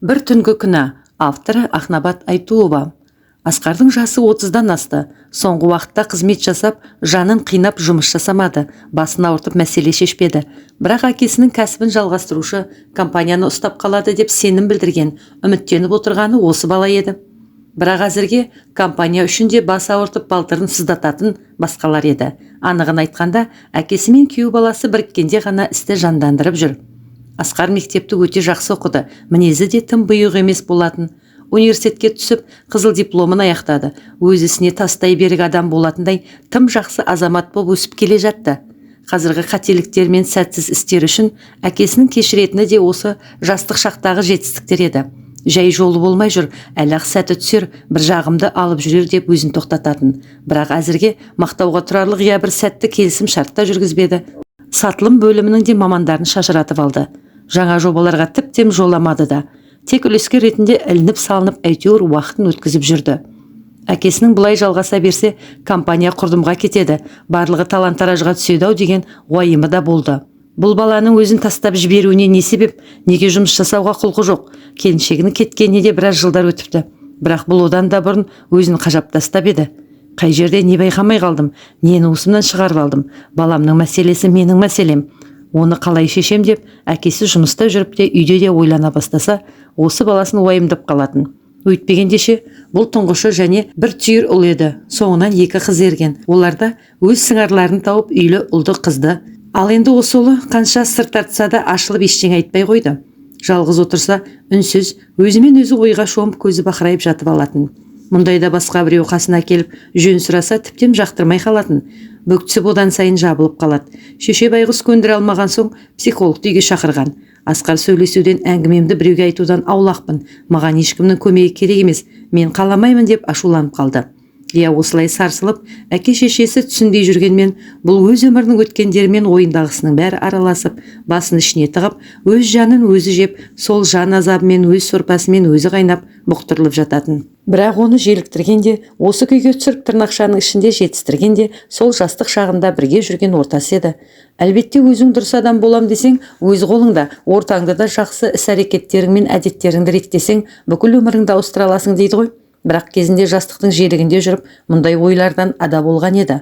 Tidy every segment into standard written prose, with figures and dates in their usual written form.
Бір түнгі күнә. Авторы Ақнабат Айтуова. Асқардың жасы 30-дан асты. Соңғы уақытта қызмет жасап, жанын қинап жұмыс жасамады, басын ауыртып мәселе шешпеді. Бірақ әкесінің кәсібін жалғастырушы, компанияны ұстап қалады деп сенім білдірген, үміттеніп отырғаны осы бала еді. Бірақ әзірге компания үшін де бас ауыртып, балтырын сыздататын басқалар еді. Анығын айтқанда, әкесі мен күйеу баласы біріккенде ғана істі жандандырып жүр. Асқар мектепті өте жақсы оқыды, мінезі де тым бұйық емес болатын. Университетке түсіп, қызыл дипломын аяқтады. Өз ісіне тастай берік адам болатындай тым жақсы азамат боп өсіп келе жатты. Қазіргі қателіктер мен сәтсіз істер үшін әкесінің кешіретіні де осы жастық шақтағы жетістіктер еді. Жай жолы болмай жүр, әлі-ақ сәті түсер, бір жағымды алып жүрер деп өзін тоқтататын. Бірақ әзірге мақтауға тұрарлық я бір сәтті келісім шартта жүргізбеді. Сатылым бөлімінің де мамандарын шашыратып алды. Жаңа жобаларға тіптен жоламады да. Тек үлескер ретінде ілініп салынып, әйтеуір уақытын өткізіп жүрді. Әкесінің бұлай жалғаса берсе, компания құрдымға кетеді, барлығы талан-таражға түседі ау деген уайымы да болды. Бұл баланың өзін тастап жіберуіне не себеп, неге жұмыс жасауға құлқы жоқ? Келіншегінің кеткеніне де біраз жылдар өтіпті. Бірақ бұл одан да бұрын өзін қажап тастап еді. Қай жерде не байқамай қалдым, нені уысымнан шығарып алдым? Баламның мәселесі менің мәселем. Оны қалай шешем деп әкесі жұмыста жүріп те, үйде де ойлана бастаса, осы баласын уайымдап қалатын. Өйтпегенде ше, бұл тұңғышы және бір түйір ұл еді. Соңынан екі қыз ерген. Олар да өз сыңарларын тауып, үйлі ұлды қызды. Ал енді осы ұлы қанша сыр тартса да, ашылып ештеңе айтпай қойды. Жалғыз отырса, үнсіз, өзімен өзі ойға шомып, көзі бақырайып жатып алатын. Мұндайда басқа біреу қасына келіп жөн сұраса, тіптен жақтырмай қалатын. Бүк түсіп, одан сайын жабылып қалады. Шеше байғұс көндіре алмаған соң, психологты үйге шақырған. Асқар сөйлесуден, әңгімемді біреуге айтудан аулақпын, маған ешкімнің көмегі керек емес, мен қаламаймын деп ашуланып қалды. Иә, осылай сарсылып, әке шешесі түсінбей жүргенмен, бұл өз өмірінің өткендерімен ойындағысының бәрі араласып, басын ішіне тығып, өз жанын өзі жеп, сол жан азабымен өз сорпасымен өзі қайнап, бұқтырылып жататын. Бірақ оны желіктірген де, осы күйге түсіріп, тырнақшаның ішінде жетістірген де сол жастық шағында бірге жүрген ортасы еді. Әлбетте, өзің дұрыс адам болам десең, өз қолыңда, ортаңды да жақсы іс әрекеттерің мен әдеттеріңді реттесең, бүкіл өміріңді ауыстыра аласың дейді ғой. Бірақ кезінде жастықтың желігінде жүріп, мұндай ойлардан ада болған еді.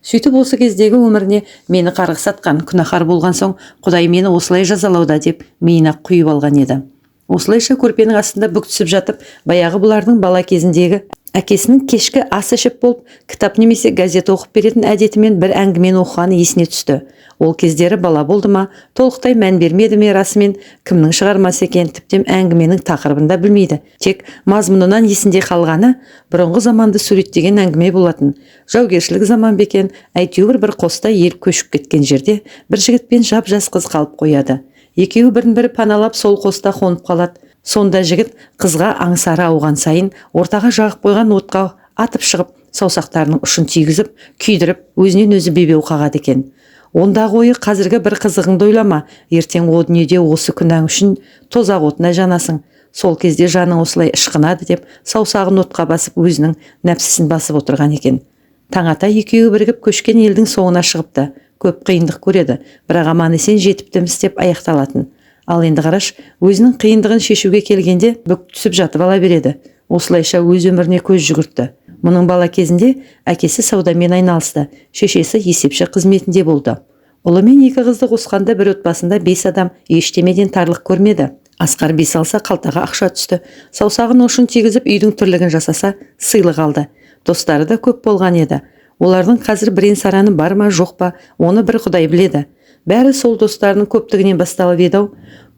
Сөйтіп, осы кездегі өміріне мені қарғыс атқан, күнәһар болған соң, Құдай мені осылай жазалауда деп миына құйып алған еді. Осылайша көрпенің астында бүк түсіп жатып, баяғы бұлардың бала кезіндегі әкесінің кешкі ас ішіп болып, кітап немесе газет оқып беретін әдетімен бір әңгімені оқығаны есіне түсті. Ол кездері бала болды ма, толықтай мән бермеді ме, расымен кімнің шығармасы екен, тіптен әңгіменің тақырыбын да білмейді. Тек мазмұнынан есінде қалғаны бұрынғы заманды суреттеген әңгіме болатын. Жаугершілік заман ба екен, әйтеуір бір қоста ел көшіп кеткен жерде бір жігіт пен жап жас қыз қалып қояды. Екеуі бірін бірі паналап, сол қоста қонып қалады. Сонда жігіт қызға аңсары ауған сайын ортаға жағып қойған отқа атып шығып, саусақтарының ұшын тигізіп, күйдіріп, өзінен өзі бебеу қағады екен. Ондағы ойы: қазіргі бір қызығыңды ойлама, ертең о дүниеде осы күнәң үшін тозақ отына жанасың, сол кезде жаның осылай ышқынады деп, саусағын отқа басып, өзінің нәпсісін басып отырған екен. Таң ата екеуі бірігіп көшкен елдің соңына шығыпты. Көп қиындық көреді, бірақ аман есен жетіптіміз деп аяқталатын. Ал енді қараш, өзінің қиындығын шешуге келгенде бүк түсіп жатып ала береді. Осылайша өз өміріне көз жүгіртті. Мұның бала кезінде әкесі саудамен айналысты, шешесі есепші қызметінде болды. Ұлы мен екі қызды қосқанда, бір отбасында бес адам ештемеден тарлық көрмеді. Асқар бес алса, қалтаға ақша түсті, саусағының ұшын тигізіп, үйдің тірлігін жасаса, сыйлық алды. Достары да көп болған еді. Олардың қазір бірен сараны бар ма, жоқ па, оны бір Құдай біледі. Бәрі сол достарының көптігінен басталып еді ау.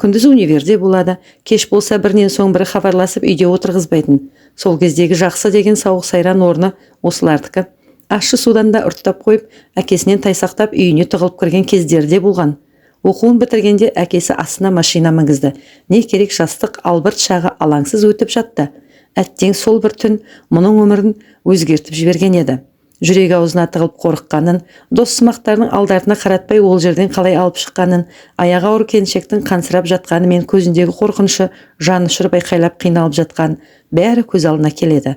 Күндіз универде болады, кеш болса, бірінен соң бірі хабарласып, үйде отырғызбайтын. Сол кездегі жақсы деген сауық сайран орны осылардікі. Ащы судан да ұрттап қойып, әкесінен тайсақтап, үйіне тығылып кірген кездері де болған. Оқуын бітіргенде әкесі астына машина мінгізді. Не керек, жастық албырт шағы алаңсыз өтіп жатты. Әттең, сол бір түн мұның өмірін өзгертіп жіберген еді. Жүрегі аузына тығылып қорыққанын, дос сымақтарының алды-артына қаратпай ол жерден қалай алып шыққанын, аяғы ауыр келіншектің қансырап жатқаны мен көзіндегі қорқынышы, жан ұшырып айқайлап қиналып жатқан, бәрі көз алдына келеді.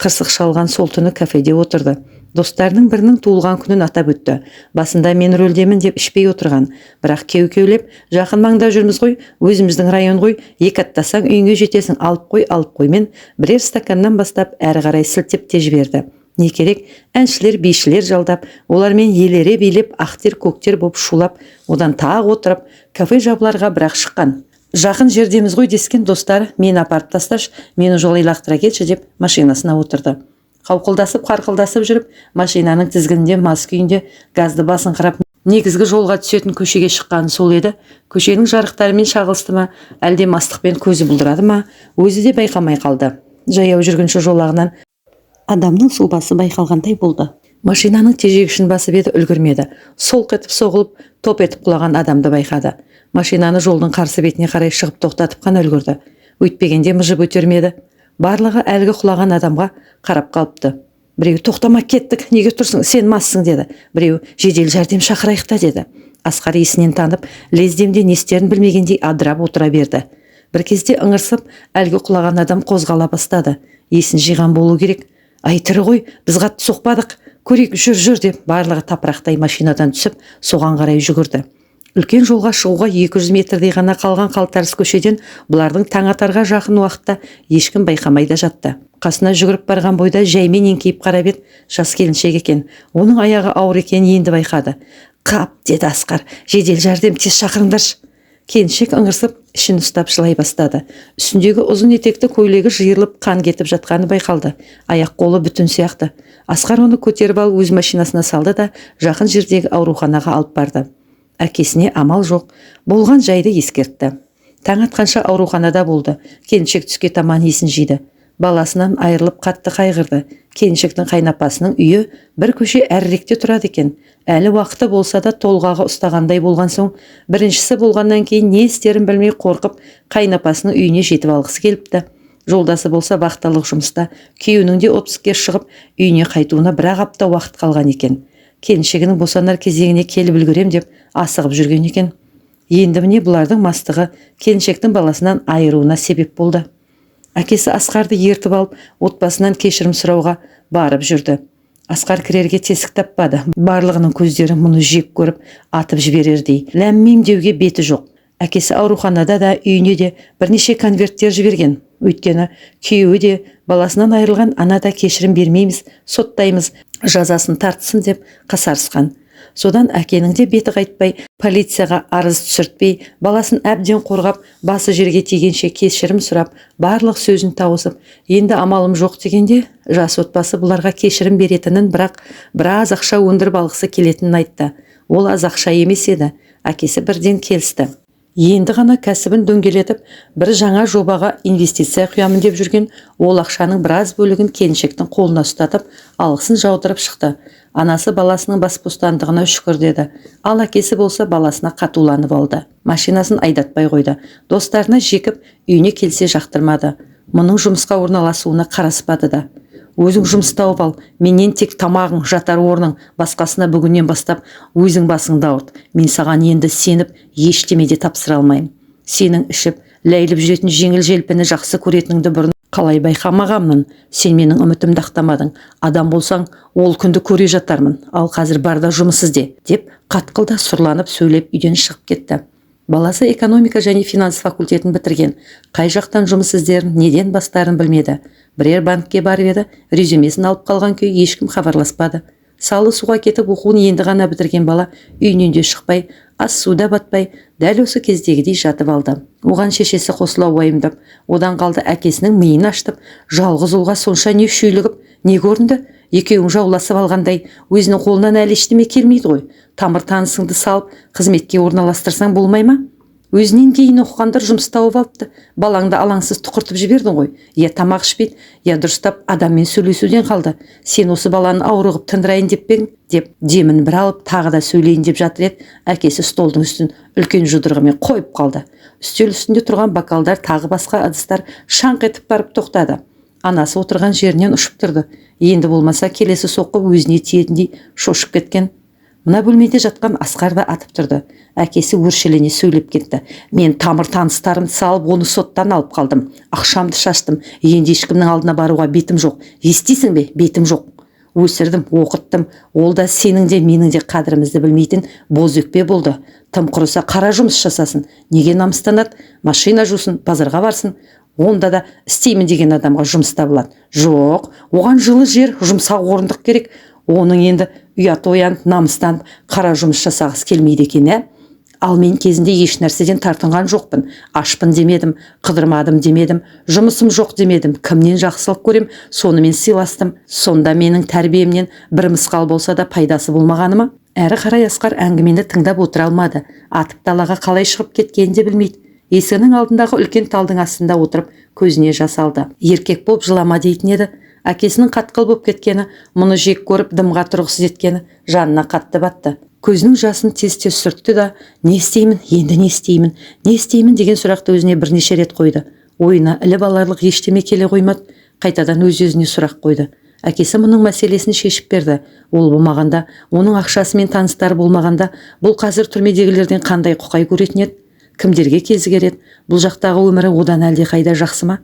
Қырсық шалған сол түні кафеде отырды. Достарының бірінің туылған күнін атап өтті. Басында мен рөлдемін деп ішпей отырған. Бірақ кеу-кеулеп, жақын маңда жүрміз ғой, өзіміздің район ғой, екі аттасаң үйіңе жетесің, алып қой, алып қоймен бірер стаканнан бастап әрі қарай сілтеп те жіберді. Не керек, әншілер, бишілер жалдап, олармен елере билеп, ақтер көктер боп шулап, одан тағы отырып, кафе жабыларға бірақ шыққан. Жақын жердеміз ғой дескен достары, мені апарып тасташы, мені жолай лақтыра кетші деп машинасына отырды. Қауқылдасып, қарқылдасып жүріп, машинаның тізгінінде мас күйінде газды басыңқырап, негізгі жолға түсетін көшеге шыққаны сол еді, көшенің жарықтарымен шағылысты ма, әлде мастықпен көзі бұлдырады ма, өзі де байқамай қалды. Жаяу жүргінші жолағынан адамның сұлбасы байқалғандай болды. Машинаның тежегішін басып еді, үлгермеді. Солқ етіп соғылып, топ етіп құлаған адамды байқады. Машинаны жолдың қарсы бетіне қарай шығып тоқтатып қана үлгерді. Өйтпегенде мыжып өтер ме еді? Барлығы әлгі құлаған адамға қарап қалыпты. Біреуі тоқтама, кеттік, неге тұрсың, сен массың деді. Біреуі жедел жәрдем шақырайық та деді. Асқар есінен танып, лездемде не істерін білмегендей адырап отыра берді. Бір кезде ыңырсып, әлгі құлаған адам қозғала бастады. Есін жиған болу керек. Ай, тірі ғой, біз қатты соқпадық. Көрейік, жүр, жүр деп барлығы тапырақтай машинадан түсіп, соған қарай жүгірді. Үлкен жолға шығуға 200 метрдей ғана қалған қалтарыс көшеден бұлардың таң атарға жақын уақытта ешкім байқамай да жатты. Қасына жүгіріп барған бойда жаймен еңкейіп қарап еді, жас келіншек екен. Оның аяғы ауыр екенін енді байқады. Қап, деді Асқар, жедел жәрдем тез шақырыңдаршы. Келіншек ыңырсып, ішін ұстап жылай бастады. Үстіндегі ұзын етекті көйлегі жиырылып, қан кетіп жатқаны байқалды. Аяқ қолы бүтін сияқты. Асқар оны көтеріп алып өз машинасына салды да жақын жердегі ауруханаға алып барды. Әкесіне амал жоқ, болған жайды ескертті. Таң атқанша ауруханада болды. Келіншек түске таман есін жиды. Баласынан айырылып қатты қайғырды. Келіншектің қайнапасының үйі бір көше әріректе тұрады екен. Әлі уақыты болса да толғағы ұстағандай болған соң, біріншісі болғаннан кейін не істерін білмей қорқып, қайнапасының үйіне жетіп алғысы келіпті. Жолдасы болса вахталық жұмыста, күйеуінің де отпускке шығып, үйіне қайтуына бір-ақ апта уақыт қалған екен. Келіншегінің босанар кезеңіне келіп үлгерем деп асығып жүрген екен. Енді міне бұлардың мастығы келіншектің баласынан айыруына себеп болды. Әкесі Асқарды ертіп алып, отбасынан кешірім сұрауға барып жүрді. Асқар кірерге тесік таппады. Барлығының көздері мұны жек көріп, атып жіберердей. Ләм-мим деуге беті жоқ. Әкесі ауруханада да, үйіне де бірнеше конверттер жіберген. Өйткені күйеуі де, баласынан айырылған ана да кешірім бермейміз, соттаймыз, жазасын тартсын деп қасарысқан. Содан әкенің де беті қайтпай, полицияға арыз түсіртпей, баласын әбден қорғап, басы жерге тигенше кешірім сұрап, барлық сөзін тауысып, енді амалым жоқ дегенде, жас отбасы бұларға кешірім беретінін, бірақ біраз ақша өндіріп алғысы келетінін айтты. Ол аз ақша емес еді. Әкесі бірден келісті. Енді ғана кәсібін дөңгелетіп, бір жаңа жобаға инвестиция құямын деп жүрген ол ақшаның біраз бөлігін келіншектің қолына ұстатып, алғысын жаудырып шықты. Анасы баласының бас бостандығына шүкір деді. Ал әкесі болса баласына қатуланып алды. Машинасын айдатпай қойды. Достарына жекіп, үйіне келсе жақтырмады. Мұның жұмысқа орналасуына қараспады да. Өзің жұмыс тауып ал, менен тек тамағың, жатар орның, басқасына бүгіннен бастап өзің басыңды ауырт. Мен саған енді сеніп, ештеме де тапсыра алмаймын. Сенің ішіп, ләйліп жүретін жеңіл желпіні жақсы көретініңді бұрын қалай байқамағанмын. Сен менің үмітімді ақтамадың. Адам болсаң, ол күнді көре жатармын. Ал қазір бар да жұмыс ізде, деп қатқыл да сұрланып сөйлеп үйден шығып кетті. Баласы экономика және финанс факультетін бітірген. Қай жақтан жұмыс іздерін, неден бастарын білмеді. Бірер банкке барып еді, резюмесін алып қалған күйі ешкім хабарласпады. Салы суға кетіп оқуын енді ғана бітірген бала үйінен де шықпай, ас суда батпай, дәл осы кездегідей жатып алды. Оған шешесі қосыла уайымдап, одан қалды әкесінің миын аштып, жалғыз ұлға сонша не шүйлігіп, не көрінді? Екеуің жауласып алғандай, өзінің қолынан әлі ештеме келмейді ғой. Тамыр танысыңды салып, қызметке орналастырсаң болмай ма? Өзінен кейін оқығандар жұмыс тауып алыпты. Балаңды алаңсыз тұқыртып жібердің ғой. Я тамақ ішпейді, я дұрыстап адаммен сөйлесуден қалды. Сен осы баланы ауру қып тындырайын деп пе едің? Деп демін бір алып, тағы да сөйлейін деп жатыр еді, әкесі столдың үстін үлкен жұдырығымен қойып қалды. Үстел үстінде тұрған бокалдар, тағы басқа ыдыстар шаңқ етіп барып тоқтады. Анасы отырған жерінен ұшып тұрды. Енді болмаса келесі соққы өзіне тиетіндей шошып кеткен. Мына бөлмеде жатқан Асқар да атып тұрды. Әкесі өршелене сөйлеп кетті. Мен тамыр таныстарымды салып, оны соттан алып қалдым. Ақшамды шаштым. Енді ешкімнің алдына баруға бетім жоқ. Естисің бе? Бетім жоқ. Өсірдім, оқыттым. Ол да сенің де, менің де қадірімізді білмейтін бозөкпе болды. Тым құрыса қара жұмыс жасасын. Неге намыстанады? Машина жусын, базарға барсын. Онда да істеймін деген адамға жұмыс табылады. Жоқ, оған жылы жер, жұмсақ орындық керек. Оның енді ұяты оянып, намыстанып, қара жұмыс жасағысы келмейді екен, ә? Ал мен кезінде еш нәрседен тартынған жоқпын. Ашпын демедім, қыдырмадым демедім, жұмысым жоқ демедім. Кімнен жақсылық көрем, сонымен сыйластым. Сонда менің тәрбиемнен бір мысқал болса да пайдасы болмағаны ма? Әрі қарай Асқар әңгімені тыңдап отыра алмады. Атып далаға қалай шығып кеткенін де білмейді. Есігінің алдындағы үлкен талдың астында отырып, көзіне жас алды. Еркек боп жылама дейтін еді. Әкесінің қатқыл боп кеткені, мұны жек көріп дымға тұрғысыз еткені жанына қатты батты. Көзінің жасын тез-тез сүртті да, не істеймін, енді не істеймін, не істеймін деген сұрақты өзіне бірнеше рет қойды. Ойына іліп аларлық ештеме келе қоймады. Қайтадан өз-өзіне сұрақ қойды. Әкесі мұның мәселесін шешіп берді. Ол болмағанда, оның ақшасы мен таныстары болмағанда, бұл қазір түрмедегілерден қандай құқай көретін еді? Кімдерге кезігер еді? Бұл жақтағы өмірі одан әлде қайда жақсы ма?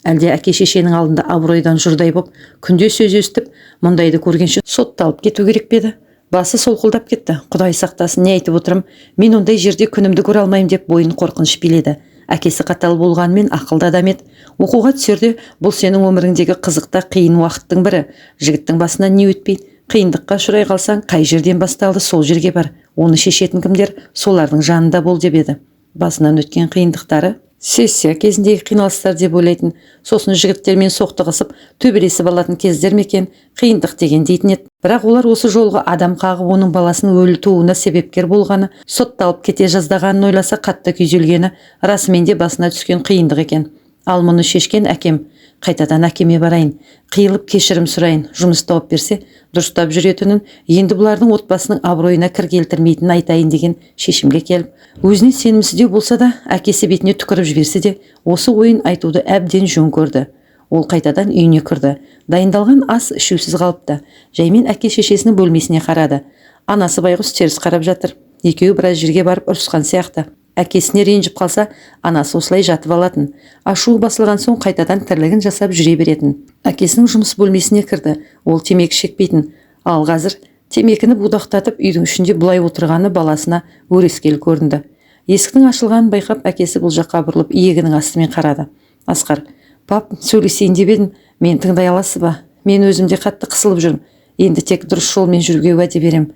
Әлде әке шешенің алдында абыройдан жұрдай боп, күнде сөз естіп, мұндайды көргенше сотталып кету керек пе еді? Басы солқылдап кетті. Құдай сақтасын, не айтып отырмын? Мен ондай жерде күнімді көре алмаймын деп бойын қорқыныш биледі. Әкесі қатал болғанымен ақылды адам еді. Оқуға түсерде бұл сенің өміріңдегі қызық та қиын уақыттың бірі. Жігіттің басынан не өтпейді? Қиындыққа ұшырай қалсаң, қай жерден басталды, сол жерге бар. Оны шешетін кімдер, солардың жанында бол деп еді. Басынан өткен қиындықтары сессия кезіндегі қиналыстар деп ойлайтын. Сосын жігіттермен соқтығысып, төбелесіп алатын кездер ме екен, қиындық деген дейтін еді. Бірақ олар осы жолғы адам қағып, оның баласының өлі тууына себепкер болғаны, сотталып кете жаздағанын ойласа, қатты күйзелгені расымен де басына түскен қиындық екен. Ал мұны шешкен әкем. Қайтадан әкеме барайын, қиылып кешірім сұрайын, жұмыс тауып берсе, дұрыстап жүретінін, енді бұлардың отбасының абыройына кір келтірмейтінін айтайын деген шешімге келіп, өзіне сенімсіздеу болса да, әкесі бетіне түкіріп жіберсе де, осы ойын айтуды әбден жөн көрді. Ол қайтадан үйіне кірді. Дайындалған ас ішусіз қалыпты. Жаймен әке шешесінің бөлмесіне қарады. Анасы байғұс теріс қарап жатыр. Екеуі біраз жерге барып ұрысқан сияқты. Әкесіне ренжіп қалса, анасы осылай жатып алатын. Ашуы басылған соң қайтадан тірлігін жасап жүре беретін. Әкесінің жұмыс бөлмесіне кірді. Ол темекі шекпейтін. Ал қазір темекіні будақтатып, үйдің ішінде бұлай отырғаны баласына өрескел көрінді. Есіктің ашылғанын байқап, әкесі бұл жаққа бұрылып, иегінің астымен қарады. Асқар: "Пап, сөйлесейін деп едім, мен тыңдай аласыз ба? Мен өзім де қатты қысылып жүрмін. Енді тек дұрыс жолмен жүруге уәде берем.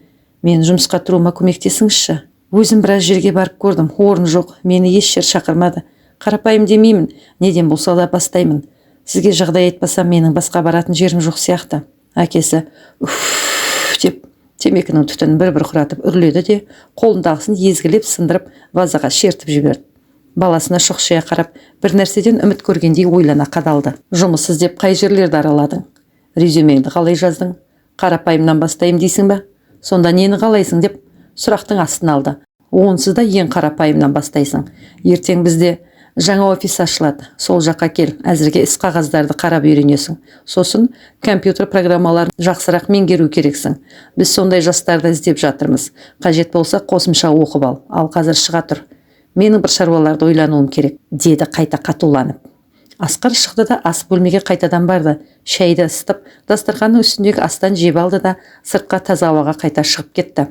Мен жұмысқа тұруыма көмектесіңізші. Өзім біраз жерге барып көрдім, орын жоқ, мені еш жер шақырмады. Қарапайым демеймін, неден болса да бастаймын. Сізге жағдай айтпасам, менің басқа баратын жерім жоқ сияқты." Әкесі «Уф» деп темекінің түтінін бір-бір құратып үрледі де, қолындағысын езгілеп сындырып, вазаға шертіп жіберді. Баласына шұқшия қарап, бір нәрседен үміт көргендей ойлана қадалды. "Жұмыс іздеп қай жерлерді араладың? Резюмеңді қалай жаздың? Қарапайымнан бастаймын дейсің ба? Сонда нені қалайсың?" деп сұрақтың астын алды. "Онсыз да ең қарапайымнан бастайсың. Ертең бізде жаңа офис ашылады, сол жаққа кел. Әзірге іс қағаздарды қарап үйренесің. Сосын компьютер программаларын жақсырақ меңгеру керексің. Біз сондай жастарды іздеп жатырмыз. Қажет болса, қосымша оқып ал. Ал қазір шыға тұр, менің бір шаруаларды ойлануым керек", – деді қайта қатуланып. Асқар шықты да, ас бөлмеге қайтадан барды. Шайды ысытып, дастарханның үстіндегі астан жеп алды да, сыртқа таза ауаға қайта шығып кетті.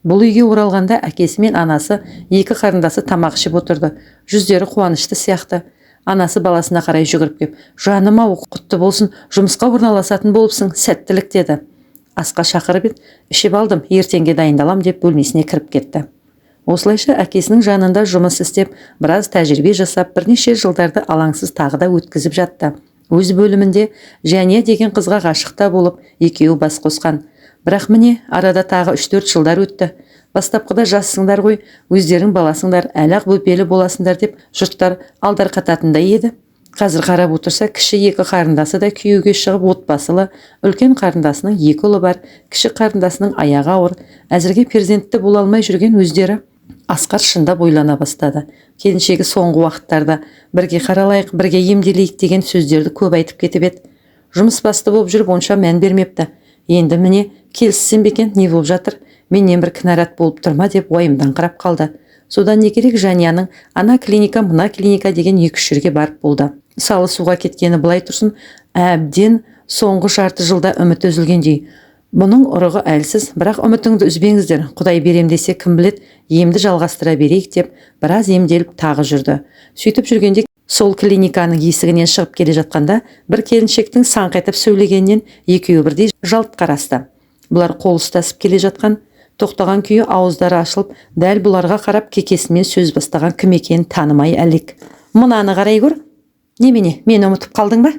Бұл үйге оралғанда әкесі мен анасы, екі қарындасы тамақ ішіп отырды. Жүздері қуанышты сияқты. Анасы баласына қарай жүгіріп кеп: "Жаным ау, құтты болсын, жұмысқа орналасатын болыпсың, сәттілік!" – деді. "Асқа шақырып еді, ішіп алдым, ертеңге дайындалам", – деп бөлмесіне кіріп кетті. Осылайша әкесінің жанында жұмыс істеп, біраз тәжірибе жасап, бірнеше жылдарды алаңсыз тағы да өткізіп жатты. Өз бөлімінде Жәния деген қызға ғашық та болып, екеуі бас қосқан. Бірақ міне, арада тағы 3-4 жылдар өтті. Бастапқыда жассыңдар ғой, өздерің баласыңдар, әлі ақ бөпелі боласыңдар деп жұрттар алдарқататындай еді. Қазір қарап отырса, кіші екі қарындасы да күйеуге шығып, отбасылы. Үлкен қарындасының екі ұлы бар, кіші қарындасының аяғы ауыр, әзірге перзентті бола алмай жүрген өздері. Асқар шындап ойлана бастады. Келіншегі соңғы уақыттарда бірге қаралайық, бірге емделейік деген сөздерді көп айтып кетіп еді. Жұмыс басты болып жүріп, онша мән бермепті. Енді міне, келіссем бе екен, не болып жатыр? Менен бір кінәрат болып тұр ма деп уайымдаңқырап қалды. Содан не керек, Жәнияның ана клиника, мына клиника деген екі-үш жерге барып болды. Салы суға кеткені былай тұрсын, әбден соңғы жарты жылда үміті үзілгендей. Бұның ұрығы әлсіз, бірақ үмітіңді үзбеңіздер, Құдай берем десе кім біледі, емді жалғастыра берейік деп біраз емделіп тағы жүрді. Сөйтіп жүргенде сол клиниканың есігінен шығып келе жатқанда бір келіншектің саңқ етіп сөйлегенінен екеуі бірдей жалт қарасты. Бұлар қол ұстасып келе жатқан, тоқтаған күйі ауыздары ашылып, дәл бұларға қарап кекесімен сөз бастаған кім екенін танымай әлек. Мынаны қарай көр. Немене, мені ұмытып қалдың ба?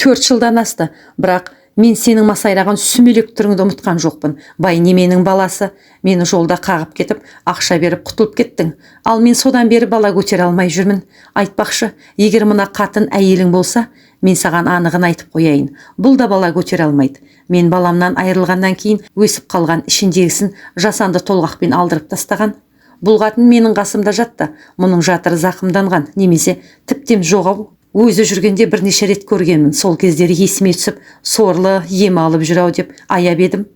4 жылдан асты, бірақ мен сенің масайраған сүмелек түріңді ұмытқан жоқпын. Бай неменің баласы, мені жолда қағып кетіп, ақша беріп құтылып кеттің. Ал мен содан бері бала көтере алмай жүрмін. Айтпақшы, егер мына қатын әйелің болса, мен саған анығын айтып қояйын. Бұл да бала көтере алмайды. Мен баламнан айырылғаннан кейін өсіп қалған ішіндегісін жасанды толғақпен алдырып тастаған. Бұл қатын менің қасымда жатты. Мұның жатыры зақымданған, немесе тіптен жоғау. Өзі жүргенде бірнеше рет көргенмін. Сол кездері есіме түсіп, сорлы ем алып жүр ау деп аяп едім.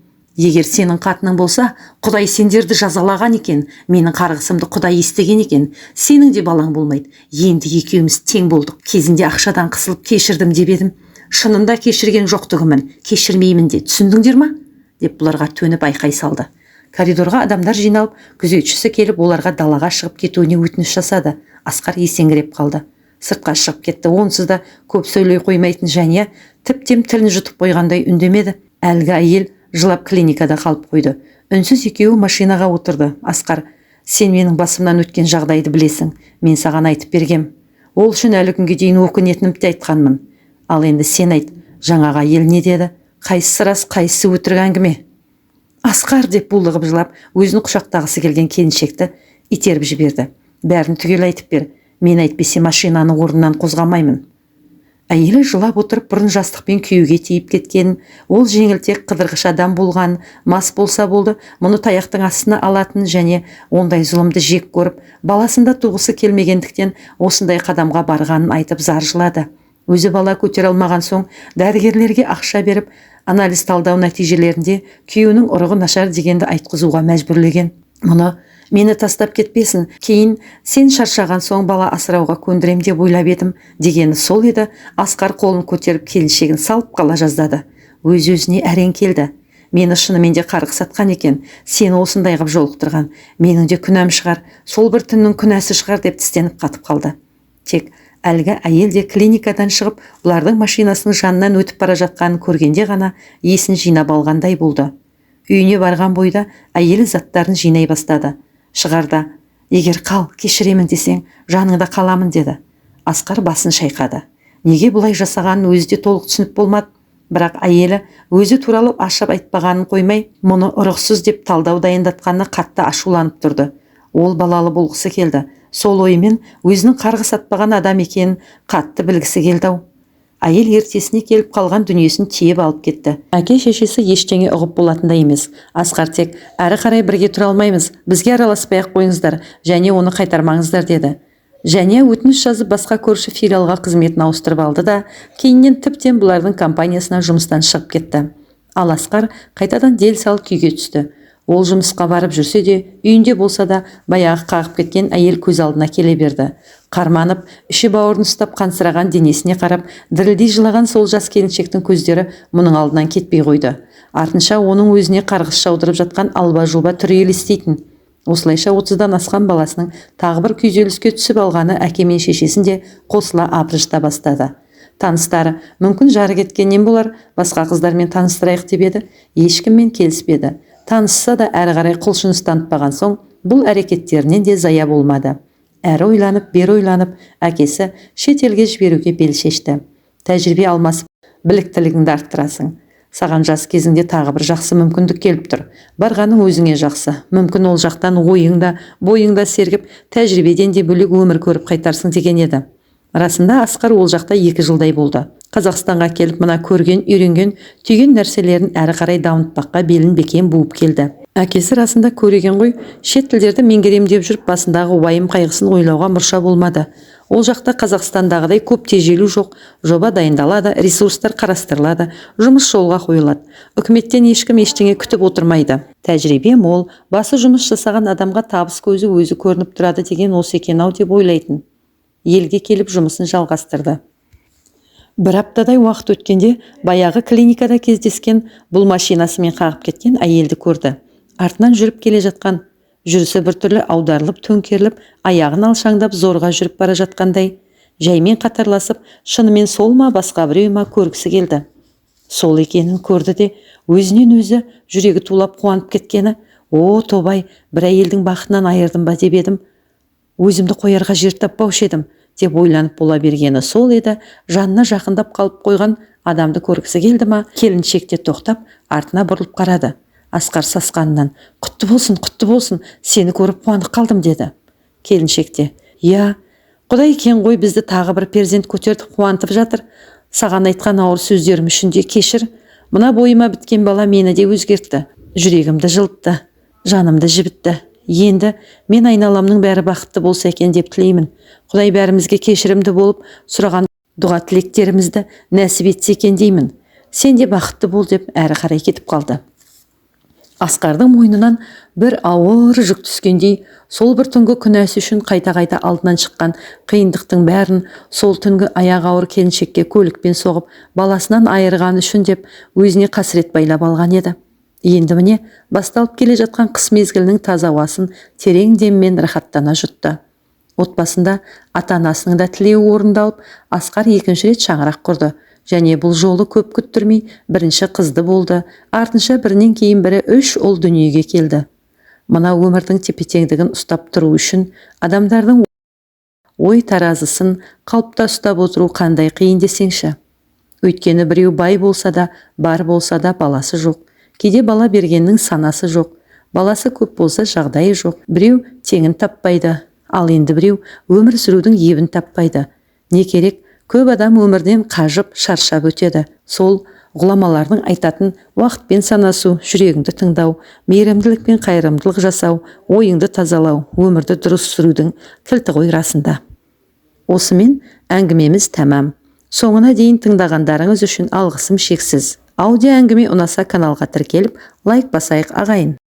Егер сенің қатының болса, Құдай сендерді жазалаған екен, менің қарғысымды Құдай естіген екен, сенің де балаң болмайды. Енді екеуміз тең болдық. Кезінде ақшадан қысылып кешірдім деп едім. Шынында кешірген жоқтығымын, кешірмеймін де, түсіндіңдер ма? Деп бұларға төніп айқай салды. Коридорға адамдар жиналып, күзетшісі келіп оларға далаға шығып кетуіне өтініш жасады. Асқар есеңгіреп қалды. Сыртқа шығып кетті. Онсыз да көп сөйлей қоймайтын Жәния тіптен тілін жұтып қойғандай үндемеді. Әлгі әйел жылап клиникада қалып қойды. Үнсіз екеуі машинаға отырды. Асқар, сен менің басымнан өткен жағдайды білесің. Мен саған айтып бергем. Ол үшін әлі күнге дейін өкінетінімді де айтқанмын. Ал енді сен айт, жаңағы әйел не деді? Қайсысы рас, қайсысы өтірік әңгіме? Асқар деп булығып жылап, өзін құшақтағысы келген келіншекті итеріп жіберді. Бәрін түгел айтып бер. Мен әйтпесе машинаны орнынан қозғамаймын. Әйелі жылап отырып бұрын жастықпен күйеуге тиіп кеткен, ол жеңілтек қыдырғыш адам болған, мас болса болды, мұны таяқтың астына алатын және ондай зұлымды жек көріп, баласында туғысы келмегендіктен осындай қадамға барғанын айтып зар жылады. Өзі бала көтере алмаған соң дәрігерлерге ақша беріп, анализ талдау нәтижелерінде күйеуінің ұрығы нашар дегенді айтқызуға мәжбүрлеген. Мұны мені тастап кетпесін, кейін сен шаршаған соң бала асырауға көндірем деп ойлап едім дегені сол еді. Асқар қолын көтеріп келіншегін салып қала жаздады. Өз-өзіне әрең келді. Мені шынымен де қарғыс атқан екен, сені осындай қып жолықтырған. Менің де күнәм шығар, сол бір түннің күнәсі шығар деп тістеніп қатып қалды. Тек әлгі әйел де клиникадан шығып, бұлардың машинасының жанынан өтіп бара жатқанын көргенде ғана есін жинап алғандай болды. Үйіне барған бойда әйелі заттарын жинай бастады. Шығарда, егер қал, кешіремін десең, жаныңда қаламын деді. Асқар басын шайқады. Неге бұлай жасағанын өзі де толық түсініп болмады. Бірақ әйелі өзі туралы ашып айтпағанын қоймай, мұны ұрықсыз деп талдау дайындатқанына қатты ашуланып тұрды. Ол балалы болғысы келді. Сол ойымен өзінің қарғыс атпаған адам екенін қатты білгісі келді ау. Әйел ертесіне келіп қалған дүниесін тиеп алып кетті. Әке шешесі ештеңе ұғып болатындай емес. Асқар тек әрі қарай бірге тұра алмаймыз, бізге араласпай ақ қойыңыздар және оны қайтармаңыздар деді. Және өтініш жазып басқа көрші филиалға қызметін ауыстырып алды да, кейіннен тіптен бұлардың компаниясына жұмыстан шығып кетті. Ал Асқар қайтадан дел сал күйге түсті. Ол жұмысқа барып жүрсе де, үйінде болса да, баяғы қағып кеткен әйел көз алдына келе берді. Қарманып, іші бауырын ұстап қансыраған денесіне қарап, дірілдей жылаған сол жас келіншектің көздері мұның алдынан кетпей қойды. Артынша оның өзіне қарғыс жаудырып жатқан алба-жұлба түрі елестейтін. Осылайша 30-дан асқан баласының тағы бір күйзеліске түсіп алғаны әке мен шешесін де қосыла абыржыта бастады. Таныстары, мүмкін жары кеткеннен болар, басқа қыздармен таныстырайық деп еді, ешкіммен келіспеді. Танысса да әрі қарай құлшыныс танытпаған соң, бұл әрекеттерінен де зая болмады. Әрі ойланып, бері ойланып, әкесі шет елге жіберуге бел шешті. Тәжірибе алмасып, біліктілігіңді арттырасың. Саған жас кезіңде тағы бір жақсы мүмкіндік келіп тұр. Барғаның өзіңе жақсы. Мүмкін ол жақтан ойың да, бойың да сергіп, тәжірибеден де бөлек өмір көріп қайтарсың деген еді. Расында Асқар ол жақта 2 жылдай болды. Қазақстанға келіп мына көрген, үйренген, түйген нәрселерін әрі қарай дамытпаққа белін бекем буып келді. Әкесі расында көреген ғой, шет тілдерді меңгерем деп жүріп басындағы уайым қайғысын ойлауға мұрша болмады. Ол жақта Қазақстандағыдай көп тежелу жоқ, жоба дайындалады, ресурстар қарастырылады, жұмыс жолға қойылады. Үкіметтен ешкім ештеңе күтіп отырмайды. Тәжірибе мол, басы жұмыс жасаған адамға табыс көзі өзі көрініп тұрады деген осы екен-ау деп ойлайтын. Елге келіп жұмысын жалғастырды. Бір аптадай уақыт өткенде баяғы клиникада кездескен, бұл машинасымен қағып кеткен әйелді көрді. Артынан жүріп келе жатқан, жүрісі біртүрлі аударылып, төңкеріліп, аяғын алшаңдап зорға жүріп бара жатқандай. Жаймен қатарласып, шынымен сол ма, басқа біреу ма, көргісі келді. Сол екенін көрді де, өзінен өзі жүрегі тулап қуанып кеткені: «О, тобай, бір әйелдің бақытынан айырдым ба деп едім, өзімді қоярға жер таппаушы едім», – деп ойланып бола бергені сол еді, жанына жақындап қалып қойған адамды көргісі келді ма, келіншек те тоқтап, артына бұрылып қарады. Асқар сасқанынан: «Құтты болсын, құтты болсын, сені көріп қуанып қалдым», – деді. Келіншек те: «Иә, құдай екен ғой, бізді тағы бір перзент көтертіп қуантып жатыр. Саған айтқан ауыр сөздерім үшін де кешір. Мына бойыма біткен бала мені де өзгертті, жүрегімді жылытты, жанымды жібітті. Енді мен айналамның бәрі бақытты болса екен деп тілеймін. Құдай бәрімізге кешірімді болып, сұраған дұға тілектерімізді нәсіп етсе екен деймін. Сен де бақытты бол», – деп әрі қарай кетіп қалды. Асқардың мойнынан бір ауыр жүк түскендей. Сол бір түнгі күнәсі үшін қайта-қайта алдынан шыққан қиындықтың бәрін сол түнгі аяғы ауыр келіншекке көлікпен соғып, баласынан айырғаны үшін деп өзіне қасірет байлап алған еді. Енді міне, басталып келе жатқан қыс мезгілінің таза ауасын терең деммен рахаттана жұтты. Отбасында ата-анасының да тілеуі орындалып, Асқар екінші рет шаңырақ құрды және бұл жолы көп күттірмей бірінші қызды болды, артынша бірінен кейін бірі үш ұл дүниеге келді. Мына өмірдің тепе-теңдігін ұстап тұру үшін адамдардың ой таразысын қалыпта ұстап отыру қандай қиын десеңші. Өйткені біреу бай болса да, бар болса да, баласы жоқ. Кейде бала бергеннің санасы жоқ. Баласы көп болса, жағдайы жоқ. Біреу теңін таппайды, ал енді біреу өмір сүрудің ебін таппайды. Не керек, көп адам өмірден қажып, шаршап өтеді. Сол ғұламалардың айтатын уақытпен санасу, жүрегіңді тыңдау, мейірімділік пен қайырымдылық жасау, ойыңды тазалау өмірді дұрыс сүрудің кілті ғой расында. Осымен әңгімеміз тәмам. Соңына дейін тыңдағандарыңыз үшін алғысым шексіз. Аудио әңгіме ұнаса, каналға тіркеліп, лайк басайық, ағайын.